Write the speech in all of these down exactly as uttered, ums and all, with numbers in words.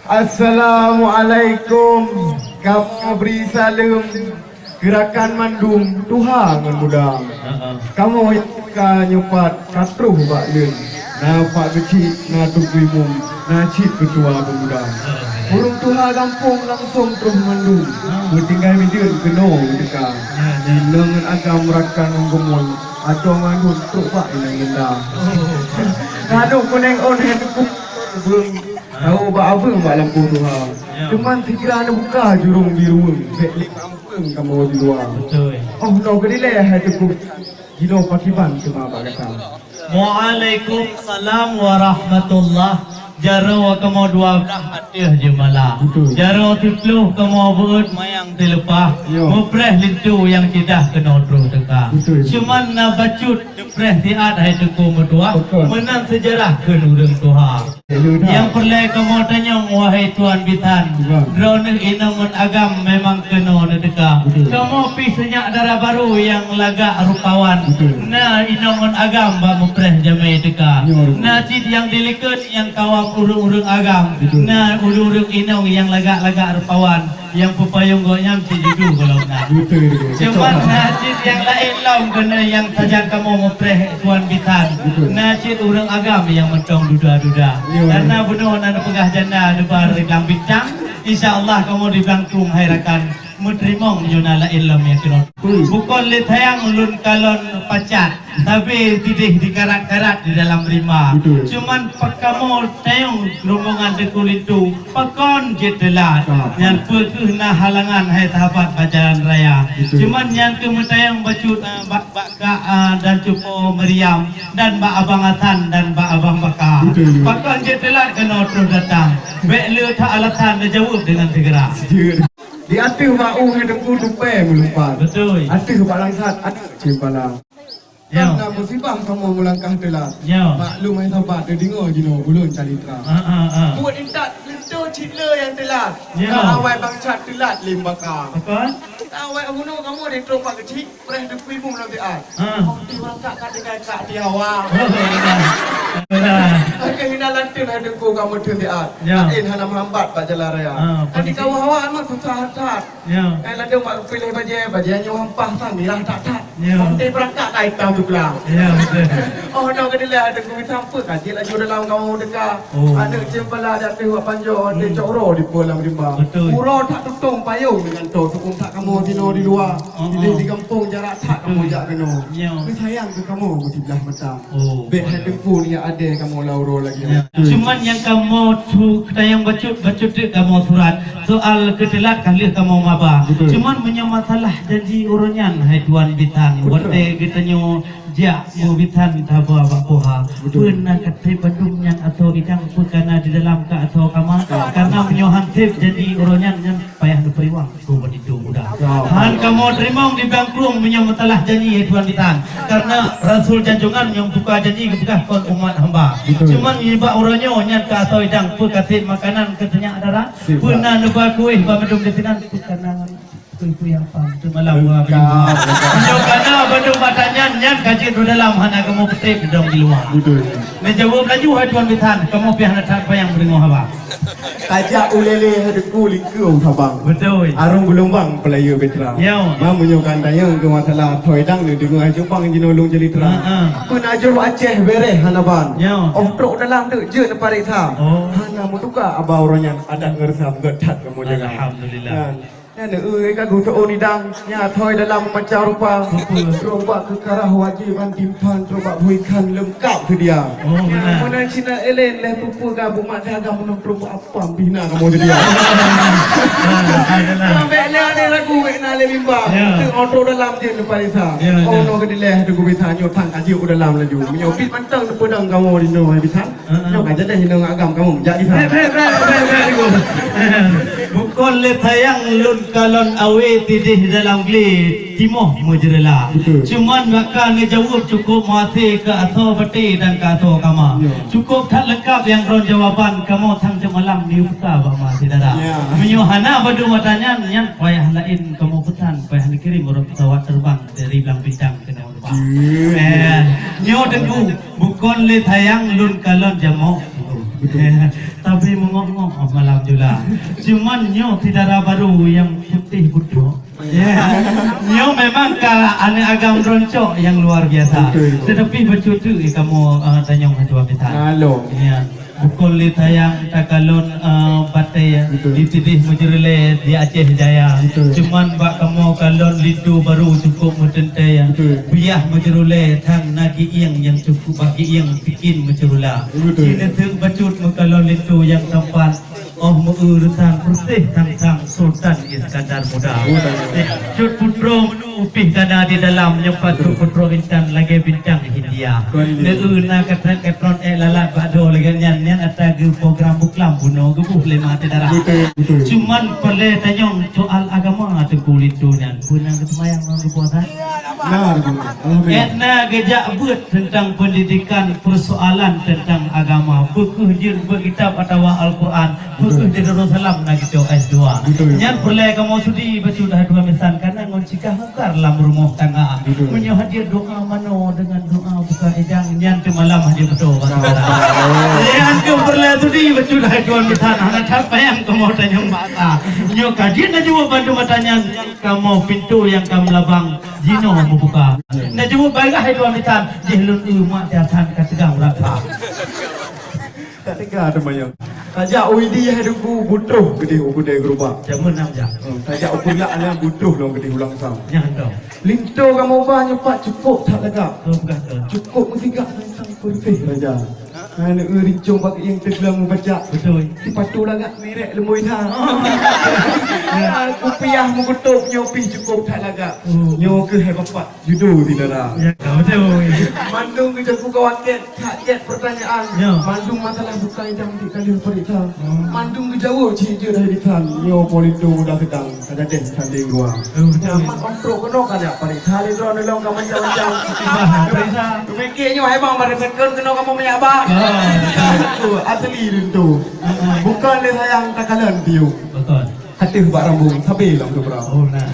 Assalamualaikum. Kamoe bri saleuem keu rakan mandum tuha ngon muda. Heeh. Kamoe nyang ka nyoe pat ka troh bak leuen. Na Pak Geuchik, na Teungku Imum, na cit keutua peumuda. Heeh. Ureueng tuha gampông langsong troh mandum. Heeh. Meutinggai mideuen keunoe meuteuka. Ya, ya. Inong ngon agam rakan ngon geumoe, ateueh mandum trok bak inong Linda. Oh. Kadu kuneng on hai teungku beueng. Tahu bak abeueng bak lampôh tuha. Ya. Teuma sigra neubuka jurông di ruweueng, bèk lé peueng kamoe di luwa. Beutôi. Oh, noe keudilèe hai teungku. Jinoe pakriban teuma bak gata. Waalaikumsalam warahmatullah. Jaroe kamoe dua blah ateueh jeumala. Beutôi. Jaroe siplôh kamoe beuet mayang teuleupah. Ya. Mupreh linto nyang ceudah keunoe troh teuka. Beutôi. Cuman na bacut Teupreh siat hai teungku meutuah, beutôi, meunan seujarah kheun ureueng tuha. Beutôi. Nyang peureulèe kamoe tanyong, wahai tuan bisan, beutôi, droeneuh inong ngon agam memang keunoe neuteuka. Beutôi. Kamoe pih seunyak dara barô nyang lagak rupawan. Beutôi. Na inong ngon agam bak mupreh jamèe teuka. Nyoe. Na cit nyang dilikot nyang kawam ureueng-ureueng agam. Beutôi. Na ureueng-ureueng inong nyang lagak-lagak rupawan. Nyang peupayong gobnyan cit dudu gohlom na. Beutôi, beutôi. Cuman na cit nyang laén lom keuneuk nyang sajan kamoe mupreh tuan bisan. Beutôi. Na cit ureueng agam nyang mantong duda-duda. Iya. Karena bunoe na neupeugah janda neuba riblang bintang. Insya Allah kamoe di Blangkrueng hai rakan meuteurimong nyoe na laén lom nyang keunong. Beutôi. Bukon lé sayang lôn kalon pacat. Sabé sideh dikarat-karat di dalam rimba. Beutôi. Cuman pakamoe tayong rombongan Teungku Linto, pakon jeuet teulat. Ah. Nyan peu kheueh na halangan hai sahabat bak jalan raya. Beutôi. Cuman nyan keuh meutayong bacut, ah, bak, bak Kak, ah, dan Cupo Maryam dan bak Abang Hasan dan bak Abang Baka. Beutôi. Pakon jeuet teulat keunoe troh datang. Bèk le that alasan neujaweueb deungon segera. Jeuet. Di ateueh bak u hai Teungku tupèe meulumpat. Beutôi. Ateueh bak langsat aneuk ceumpala. Ya. Kan na musibah kamoe meulangkah teulat. Ya. Maklum hai sahabat, teudeungoe jinoe ulôn calitra. Ha, ha, ha. Buet intat linto cit le nyang teulat. Ya. Ka awai bangsat teulat lé baka. Betul. Ka awai bunoe kamoe di trok Pak Geuchik, preh Teungku Imum lam siat. Ha. Oh, di bangkak ka tinggai kak di awak. Oh, betul. Betul. Oke, hina lanteun hai Teungku kamoe teun siat. Ya. Laén hana meuhambat bak jalan raya. Ha, kan di kawah awak memang susah that. Ya. Eh, ladôm bak piléh bajèe, bajèe nyoe hampah sang mirah that-that. Ya. Sampoe beurangkat ka itam teupeula. Ya, betul. Oh, noe keudilèe Teungku Imum, sampoe ka jeuet laju dalam kamoe teuka. Oh. Aneuk ceumpala di ateueh bak panjoe, aneuk cok roe di peue lam rimba. Betul. Uroe that tutông payông deungon tô, tukông that kamoe sinoe di luwa. Oh, oh. Di gampông jarak that kamoe jak keunoe. Ya. Tapi sayang keu kamoe meusiblah mata. Oh, bèk hai Teungku nyan adèe kamoe lam uroe lagèe nyan. Ya. Cuman nyang kamoe su-, tanyong bacut, bacut teuk kamoe surat. Soal keu teulat ka lheueh kamoe maba. Betul. Cuman meunyoe masalah janji uroe nyan, hai tuan bisan, betul, watèe geutanyoe jak meubisan haba bak poha. Betul. Peue na ka trép bandum nyan asoe idang, peue ka na di dalam ka asoe kama. Ka. Karena meunyoe han trép janji uroe nyan, nyan payah neupeureulèe. Keu beutôi muda. Ya. Han kamoe teurimong di Blangkrueng meunyoe masalah janji, hai tuan bisan. Karena Rasul Janjongan nyang buka janji geupeugah kon umat hamba. Betul. Cuman nibak uroe nyoe nyan ka asoe idang, peue ka trép makanan keu seunyak dara. Siap. Peue na neuba kueh bak mandum di sinan, peue ka na ngon kueh-kueh apa. Beutôi malam. Lengkap, lengkap. Meunyoe ka na bandum ata nyan, nyan ka jeuet u dalam, hana kamoe peutrép dong di luwa. Betul. Neujaweueb laju hai tuan bisan, kamoe pih hana that payang peudeungoe haba. Tajak u lé-lé hai Teungku lingkeu u sabang. Betul. Arung geulumbang peulayeue bahtera. Ya. Ma meunyoe kan tanyong keu masalah asoe idang, neudeungoe hai Jopang jinoe lôn calitra. Ha, ha. Peunajoh Aceh bèrèh hana ban. Ya. Oh trok dalam teuk jeuet neupareksa. Oh. Hana meutuka aba uroe nyan, adat ngon reusam gèt that kamoe jaga. Alhamdulillah. Nah. Nyan, eh, ka geutu'on idang, nyan asoe dalam macam rupa. Betul. Trok bak keukarah wajéb ban timphan, trok bak bui khan leungkap seudia. Oh, benar. Meunan cit na élen lé pupu ka bumat dagang meunong trok bak apam pih na kamoe seudia. Ah, ah, benar. Sampai lé ada lagu wek na lé limba. Ya. Teu oto dalam je neupareksa. Ya, ya. Oh, noe keudilèe teuku bisa nyoe thang kaji u dalam laju. Meunyoe bit mantong neupeudong kamoe di noe bisa. Heeh. Nyoe ka jadi hina ngon agam kamoe jak di sana. Bèk, bèk, bèk, bèk, bèk, bèk. Bukon lé sayang lôn kalon awé tidéh dalam glé timoh meujeurela. Betul. Cuman gaka neujaweueb cukup meuhasé keu asoe baté dan keu asoe kama. Ya. Cukup that leungkap nyang droen jawaban kamoe sang jeuet malam neuyue peusa bak ma syedara. Ya. Meunyoe hana bandum ata nyan, nyan payah laén kamoe peusan, payah neukirém uroe pesawat terbang dari Blang Bintang keunoe. Iya. Eh, nyoe Teungku, bukon lé sayang lôn kalon jamoe. Betul. Eh, Tapi meungok-ngok malam jula. Cuman nyoe si dara barô nyang putéh butrok. Ya. Nyoe memang ka aneuk agam droncok nyang luar biasa. Betul. Tetapi bacut teuk kamoe, eh, tanyong haba bisan. Halo. Ya. Bukon lé sayang takalon, eh, batée, ya. Betul. Di sideh meujeurulée di Aceh Jaya. Betul. Cuman bak kamoe kalon linto barô cukup meuteuntée, ya. Betul. Biah meujeurulée thang na gieng nyang cukup bak gieng bikin meuceurula. Betul. Cina teuk bacut meukalon linto nyang tampan. Oh, meu-eu reutan putih tang-tang Sultan Iskandar Muda. Muda. Cut putroe meunyoe upih ka na di dalam, nyoe pat cut putroe intan lagée bintang Hindia. Betul. Neu-eu na katron-katron ék lalat bak droe lagée nyan, nyan ata geu program buklam bunoe geuboh lé maté darah. Betul, betul. Cuman peureulée tanyong soal agama Teungku Linto nyan, peue na geuseumayang ngon geupuasa? Na, alhamdulillah. Ék na geujak beuet teuntang peundidikan, peusoalan teuntang agama. Peu kheueh jeuet beuet kitab atawa Al-Quran, peu kheueh di Darussalam na geucok S dua. Betul. Nyan peureulée kamoe sudi bacut hai tuan bisan, kana ngon cikah mungkar lam rumoh tangga. Betul. Meunyoe hadir doa manoe deungon doa buka idang, nyan teumalam hadir beutôi bak saudara. Nyan keuh peureulée sudi bacut hai tuan bisan, hana that payah kamoe tanyong bak ata. Nyoe ka jeuet na jaweueb bantu mata nyan. Kamoe pintoe nyang ka meulabang jinoe meubuka. Na jeuet bagoe hai tuan bisan, jih lôn eu mak Tiasan ka teugang rata. Tak tega teuma nyoe. Tajak u Idi hai Teungku butroh keudeh u keudée geurubak. Jameun nam jak. Hmm, tajak u Peureulak nyan butroh lom keudeh u Langsang. Nyan dong. Linto kamoe ba nyoe pat cukup that lagak. Oh, peugah tu. Cukup meusigak teuntang peureuteh raja. Aneuk rincong bak ieng teugleng mubacak. Beutôi. Sipatu lagak mirek leumboi that. Oh. Kupiah meugeutôb nyoe pih cukup that lagak. Oh. Nyoe keuh hai bapak judo si dara. Ya, beutôi. Mandum geujaku kawakét, that jeuet peurtanyaan. Ya. Mandum masalah bukai dang di kali peuriksa. Oh. Mandum geujaweueb cit jeuet hai bisan. Nyoe po linto udah seudang. Ka gadeh tandeng dua. Oh, beutôi. Nyaman ontrok keunoe ka jak pareksa lé droe, nolong ka macam-macam. Wah, pareksa. Pike nyoe hai bang, pada second keunoe kamoe minyak bak. Ah. Oh, asli linto. Ah, ah. Bukon lé sayang takalon piôh. Beutôi. Ateueh bak rambong, sabe lam subra. Oh, nah.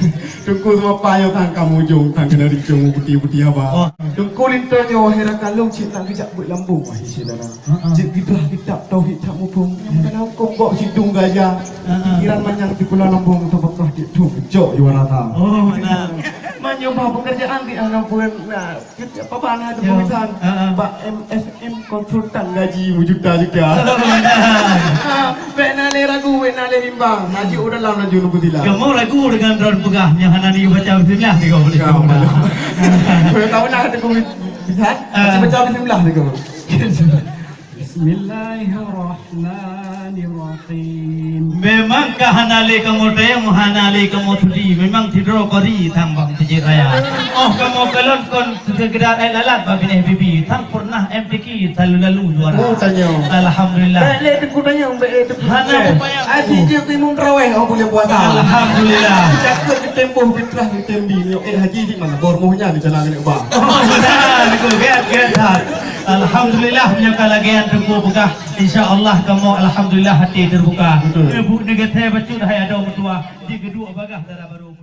Teungku Seumapa nyoe thang ka mujông, thang keuneuk rincong putih-putih haba. Oh. Teungku Linto nyoe wahai rakan lôn cit nak geujak beuet lambông, wahai syedara. Ha, ha. Jeuet geudrah kitab tauhid that muphom, nyang kana hukôm bak sidung gajah. Ha, ha. Pikiran manyang di pulo lambông, teupeukah di tu geucok juara sa. Oh, nah. Meunyoe bah pekerjaan di anak pun, nah, kerja apa nah tu. Ya. Pemisan. Ha, ha. Bak M S M konsultan gaji berjuta-juta. Oh, nah. Ha, bèk na lé ragu, bèk na lé bimbang. Laju u dalam laju nunggu sila. Kamoe ragu deungon droen peugah nyang hana ni baca bismillah di kamoe. Ya, boleh. Boleh tahu nah tu. Bisa? Ah. Baca, baca bismillah dulu. Bismillahirrahmanirrahim. Memang ka hana lé kamoe tayang, hana lé kamoe sudi. Memang sidroe kori thang bang Tijik Raya. Oh, kamoe kalon kon sekedar ai lalat bak binéh bibi. Thang pernah M T Q selalu-lalu juara. Oh, tanya. Alhamdulillah. Baik lé teungku tanya, baik lé teungku. Hana upaya. Asyik je imum tarawih, oh, bulan puasa. Alhamdulillah. Cakap ke tempoh fitrah ke tembi. Eh, haji di mana? Bor mohnya di jalan kena bah. Oh, betul. Betul. Get, get, get. Alhamdulillah, meunyoe ka lagèe nyan Teungku peugah, insya Allah kamoe alhamdulillah hati terbuka. Betul. Ibu ni gata bacut hai adoe meutuah, di kedua bagah dara baru.